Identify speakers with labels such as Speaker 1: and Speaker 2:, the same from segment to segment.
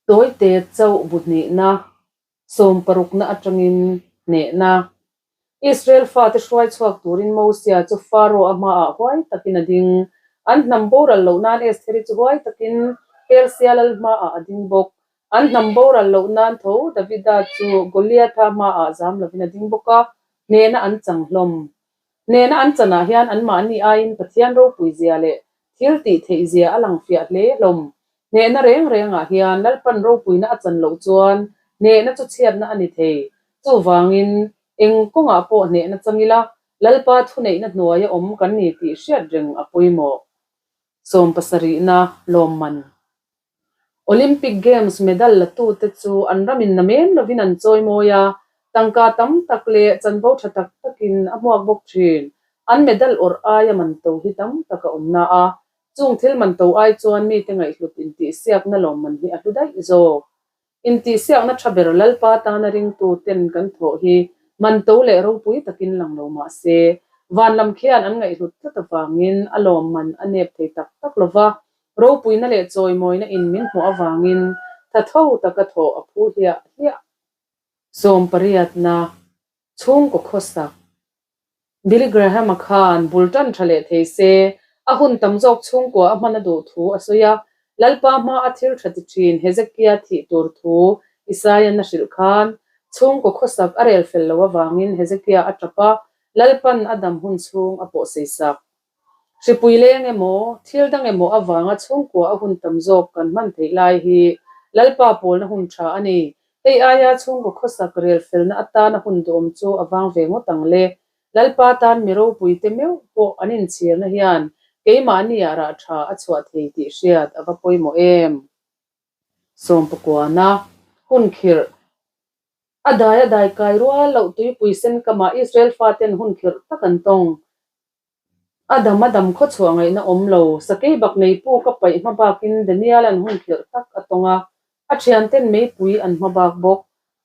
Speaker 1: Tawite chauh bu hnihna, sawmparukna atangin hnehna. Israel fate hruai chhuak turin Mosia chu Pharaoh-a hmaah huai takin a ding. An hnam boral loh nan Estheri chu huai takin Persia lal hmaah a ding bawk. An hnam boral loh nan tho Davida chu Goliatha hmaah zam lovin a ding bawk a, hnehna an chang hlawm. Hnehna an chanah hian anmahni aiin Pathian ropui zia leh thil tih theih zia a lang fiah hle hlawm. Hnehna reng rengah hian Lalpan ropuina a chan loh chuan hnehna chu chhiatna a ni thei. Chuvangin, eng kawngah pawh hnehna chang ila, Lalpa thuneihna hnuaia awm kan ni tih hriat reng a pawimawh. Sawmpasarihna lawmman. Olympic Games medal la tute chu an ramin namen lovin an chawi mawi a, tangka tam tak leh chanvo tha tak takin a hmuak bawk thin. An medal awrh aia man to hi tam tak a awm na a, chung thil man to ai chuan mite ngaihhlut intihsiakna lawmman hi a hlu daih zawk. Intihsiakna tha ber Lalpa tana ringtu ten kan thawh hi man to leh ropui takin lang lo mah se, van lam khian an ngaihhlut tlat avangin a lawmman a nep thei tak tak lo va, ropuina leh chawimawina in min hmuh avangin tha tho taka thawh a phu hliah hliah. Sawmpariatna, Chhungkaw khawsak. Billy Graham-a khan bul tan tha leh thei se, a hun tam zawk chhungkua a hman a duh thu a sawi a. Lalpa hma a thil tha ti thin Hezekia thih tur thu Isaia'n a hrilh khan, chhungkaw khawsak a rel fel lo avangin Hezekia a tap a, Lalpan a dam hun chhung a pawh seisak. Hripui leng emaw, thil dang emaw avanga chhungkua a hun tam zawk kan hman theih lai hi Lalpa pawlna hun tha a ni. Hei aia chhungkaw khawsak rel felna atana hun duhawm chu a vang ve ngawt ang le. Lalpa tan mi ropuite meuh pawh an inchhirna hian keimahniah rah tha a chhuah thei tih hriat a va pawimawh em? Sawmpakuana, hun khirh. A dai a dai kai rual loh tuipui sen kamah Israel faten hun khirh tak an tawng. A dam a dam khaw chhuah ngaihna awm lo, sakei bak nei puk a paih hma bakin Daniel an hun khirh tak a tawng a, a thianten meipui an hma bak bawk.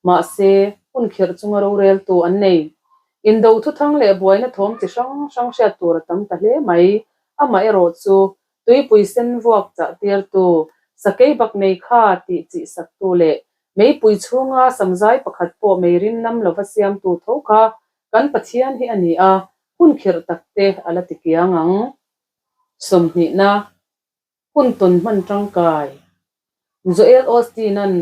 Speaker 1: Mahse, hun khirh chunga roreltu an nei. Indo thuthang leh buaina thawm chi hrang hrang hriat tur a tam ta hle mai. Amaherawh chu, tuipui sen vuak chah tirtu, sakei bak nei kha tih chih saktu leh meipui chhunga samzai pakhat pawh meirim nam lova siamtu tho kha kan Pathian hi a ni a, Hun khirh tak te a la ti kiang ang. Sawmhnihna, Hun tawn hman tangkai. Joel Osteen-a'n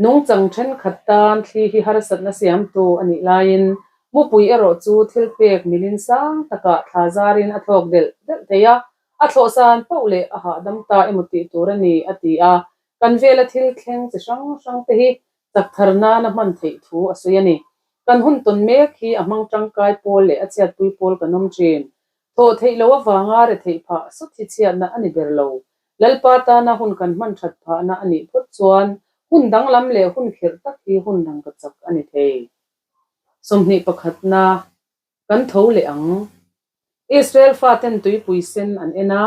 Speaker 1: nungchang thenkhat tan thli hi harsatna siamtu a nih laiin mupui erawh chu thil pek milin sang takah thla zarin a thlawk delh delh thei a, a thlawh san poh leh a hahdam ta emaw tih tur a ni, a ti a. Kan vela thil thleng chi hrang hrang te hi Chak thar nana hman theih thu a sawi a ni. Kan hun tawn mek hi a hmang tangkai pawl leh a chhiatpui pawl kan awm thin. Thawh theih loh avanga retheih phah sawt hi chhiatna a ni ber lo. Lalpa tana hun kan hman that phahna a nih phawt chuan hun danglam leh hun khirh tak hi hun rangkachak a ni thei. 21 pakhatna. Kan tho leh ang. Israel faten tuipui sen an en a,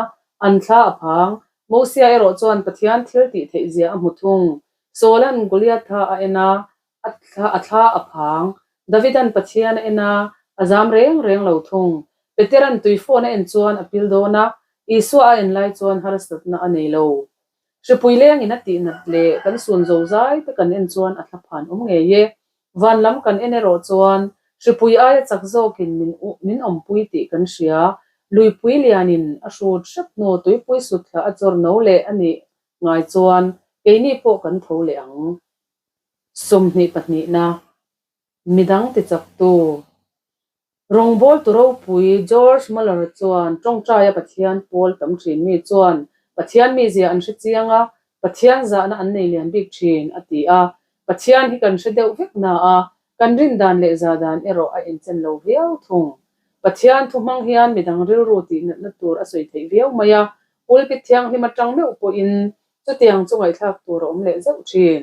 Speaker 1: an thla a phang. Mosia erawh chuan Pathian thil tih theih zia a hmu thung. Saula'n Goliatha a en a, a thla a thla a phang. Davida'n Pathian a en a, a zam reng reng lo thung. Petera'n tuifawn a en chuan a pil dawn a, Isua a en lai chuan harsatna a nei lo. Hripui lengin a tih nat leh kan sun zo zai te kan en chuan a thlaphan awm ngei e. Van lam kan en erawh chuan hripui aia chak zawkin min min awmpui tih kan hria. Luipui lianin a hrut hrep hnu tuipui sut thla a chawr no leh a nih ngai chuan keini pawh kan tho leh ang. 20 pahnihna Midang tichaktu Rawngbawltu ropui George Muller chuan tawngtaia Pathian pawl tam thin mi chuan Pathian mizia an hre chiang a, Pathian zahna an nei lian bik thin, a ti a. Pathian hi kan hre deuh vek na a, kan rin dan leh za dan erawh a inchen lo viau thung. Pathian thu hmang hian midang rilru tih natna tur a sawi theih viau mai a, pulpit thianghlim atang meuh pawhin chutiang chu ngaihthlak tur a awm leh zeuh thin.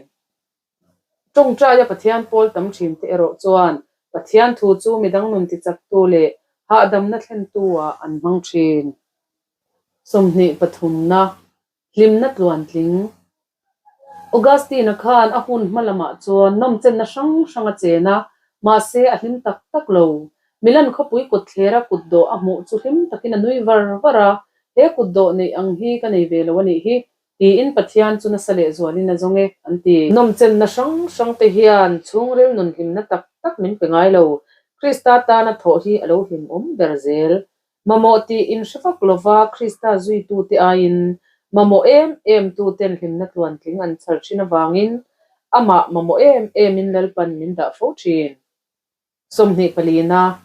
Speaker 1: Tawngtaia Pathian pawl tam thin te erawh chuan Pathian thu chu midang nun tichaktu leh hahdamna thlentu ah an hmang thin. 20 pathumna, Hlimna tluantling. Augustine-a khan a hun hma lamah chuan nawmchenna hrang hrang a chen a, mahse a hlim tak tak lo. Milan khawpui kawtthlera kutdawh a hmuh chu hlim takin a nui var var a, He kutdawh neih ang hi ka nei ve lo a nih hi. Tiin Pathian chu nasa lehzualin a zawng e, an ti. Nawmchenna hrang hrangte hian chhungril nun hlimna tak tak min pe ngai lo. Krista tana thawh hi a lo hlimawm ber zel. Mamawh tih inhre vak lova Krista zuitute aiin mamawh em em tuten hlimna tluantling an chhar thin avangin amah mamawh em emin Lalpan min dah fo thin. 24.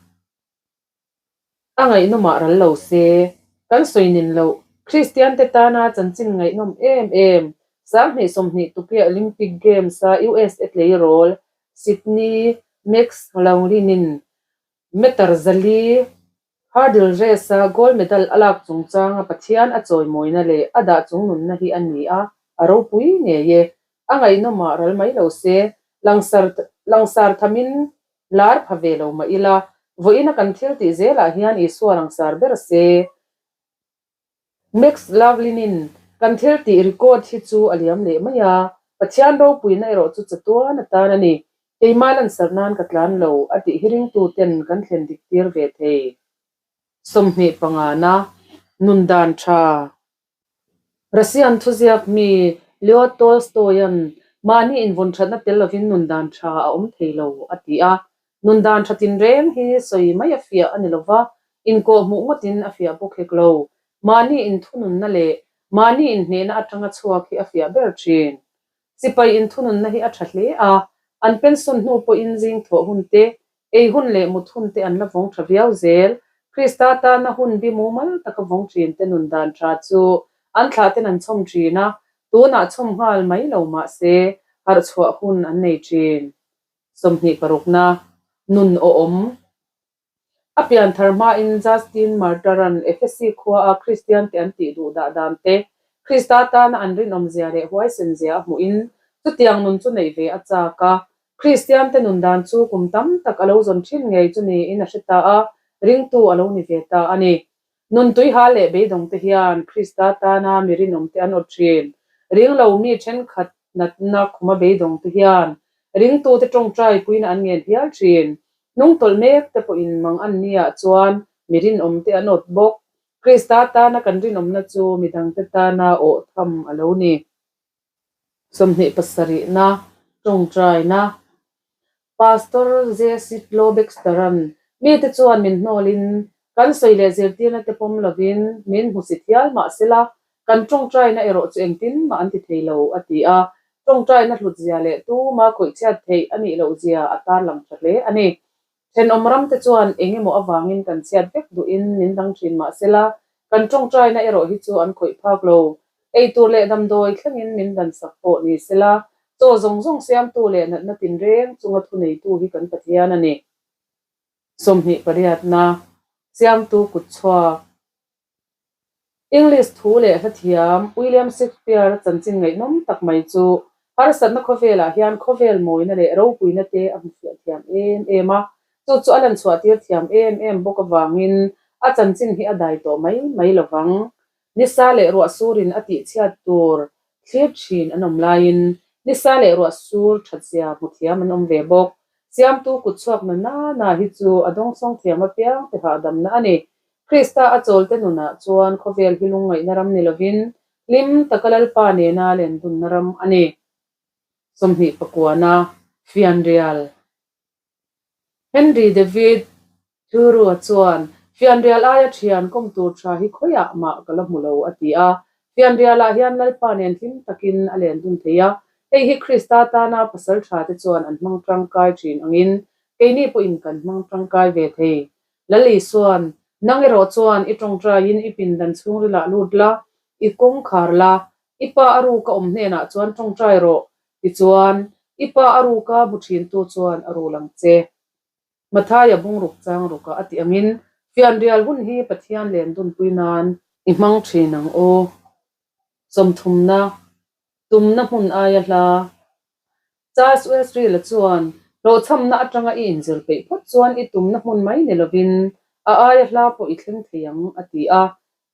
Speaker 1: A ngaihnawmah ral lo se, kan sawi nin loh, Kristiante tana chanchin ngaihnawm em em, 2020 Tokyo Olympic Games-a USA tleirawl Sydney McLaughlin-in meter 400 hurdle race-a gold medal a lak chungchanga Pathian a chawimawina leh a dah chungnunna hi a ni a, a ropui ngei e. A ngaihnawmah ral mai lo se, langsar thamin Lar pha ve lo mah ila, vawiina kan thil tih zelah hian Isua langsar ber se. Max Lovelin-in kan thil tih record hi chu a liam leh mai a, Pathian ropuina erawh chu chatuan atan a ni. Keimah lansar nan ka tlan lo, a tih hi ringtuten kan thlen dik tir ve thei. 25 na, Nun dan tha. Russian thuziak mi Leo Tolstoy-a'n mahni invawn thatna tel lovin nun dan tha a awm thei lo a ti a. Nun dan tha tinreng hi sawi mai a fiah a ni lova, inkawhhmuh ngawtin a fiah bawk hek lo. Mahni inthununna leh mahni inhnehna atanga chhuak hi a fiah ber thin. Sipai inthununna hi a tha hle a, an pension hnu pawhin zing thawh hun te, Ei hun leh mut hun te an la vawng tha viau zel. Krista tana hun bi mumal taka vawng thin te nun dan tha chu an thlah ten an chhawm thin a, tunah chhawm nghal mai lo mah se harh chhuah hun an nei thin. 26 na, Nun awhawm. A pian thar hmain Justin Martyr-a'n Ephesi khuaa Kristian te an tih duh dah dan te, Krista tana an rinawmzia leh huaisenzia a hmuhin chutiang nun chu neih ve a chak a, Kristiante nun dan chu kum tam tak a lo zawn thin ngei chu niin a hre ta a, ringtu a lo ni ve ta a ni. Nun tuiha leh beidawngte hian Krista tana mi rinawmte an awt thin. Ringlo mi thenkhat natna khuma beidawngte hian ringtute tawngtai puina an ngen hial thin. Hnungtawlh mekte pawhin mang an niah chuan mi rinawmte an awt bawk. Krista tana kan rinawmna chu midangte tana awh tham a lo ni. 27 na, Tawngtaina, Pastor J. Sitlo Baxter-a'n mite chuan min hnawlin, kan sawi leh zirtirna te pawm lovin min hmusit hial mah sela, kan tawngtaina erawh chu engtin mah an ti thei lo, a ti a. Tawngtaina hlutzia leh tuma khawihchhiat theih a nih lohzia a tarlang tha hle a ni. Thenawm ramte chuan eng emaw avangin kan chhiat vek duhin min dang thin mah sela, kan tawngtaina erawh hi chu an khawih phak lo. Eitur leh damdawi thlengin min dansak pawh ni sela, chaw zawng zawng siamtu leh natna tinreng chunga thuneitu hi kan Pathian a ni. 28 na, Siamtu kutchhuak. English thu leh hla thiam William Shakespeare-a chanchin ngaihnawm tak mai chu harsatna khawvelah hian khawvel mawina leh ropuina te a hmu fiah thiam em em a, chu chu a lanchhuah tir thiam em em bawk avangin a chanchin hi a dai tawh mai mai lo vang. Nisa leh ruah surin a tihchhiat tur thlir thin an awm laiin nisa leh ruah sur thatzia hmu thiam an awm ve bawk. Siamtu kutchhuak na nana hi chu a dawngsawng thiam apiang te hahdamna a ni. Krista a chawlte nunah chuan khawvel hi lungngaihna ram ni lovin hlim taka Lalpa nena lendunna ram a ni. 29 na, Fianrial Henry David Thoreau-a chuan, Fianrial aia thian kawm tur tha hi khawiah mah ka la hmu lo, a ti a. Fianrialah hian Lalpa nen hlim takin a lendun thei a, hei hi Krista tana pasal thate chuan an hmang tangkai thin angin keini pawhin kan hmang tangkai ve thei. Lal Isua'n, Nang erawh chuan i tawngtaiin i pindan chhungrilah lut la, i kawng khar la, i pa a ruka awm hnenah chuan tawngtai rawh, tichuan, i pa a ruka hmu thintu chuan a rul ang che. Mathaia bungruk chang ruka a tih angin, fianrial hun hi Pathian len dunpui nan i hmang thin ang u. 30 na, tumna hmun aia hla. Charles Wesley-a chuan, Hlawhchhamna atanga i inzir peih phawt chuan i tumna hmun mai ni lovin a aia hla pawh i thleng thei ang, a ti a.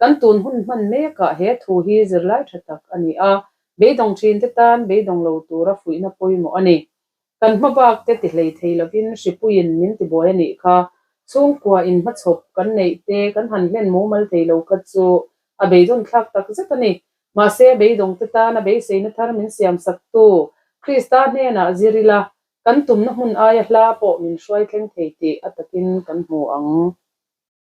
Speaker 1: Kan tun hun hman mekah he thu hi zirlai tha tak a ni a, beidawng thinte tan beidawng lo tura fuihna pawimawh a ni. Kan hma bak te ti hlei thei lovin hripuiin min tibuai a nih kha. Chhungkua inhmachhawp kan neih te kan han hlen mumal thei lo kha chu a beidawn thlak tak zet a ni. Mahse, beidawngte tana beiseina thar min siamsaktu Krista hnenah zir ila, kan tumna hmun aia hla pawh min hruai thleng thei tih a takin kan hmu ang.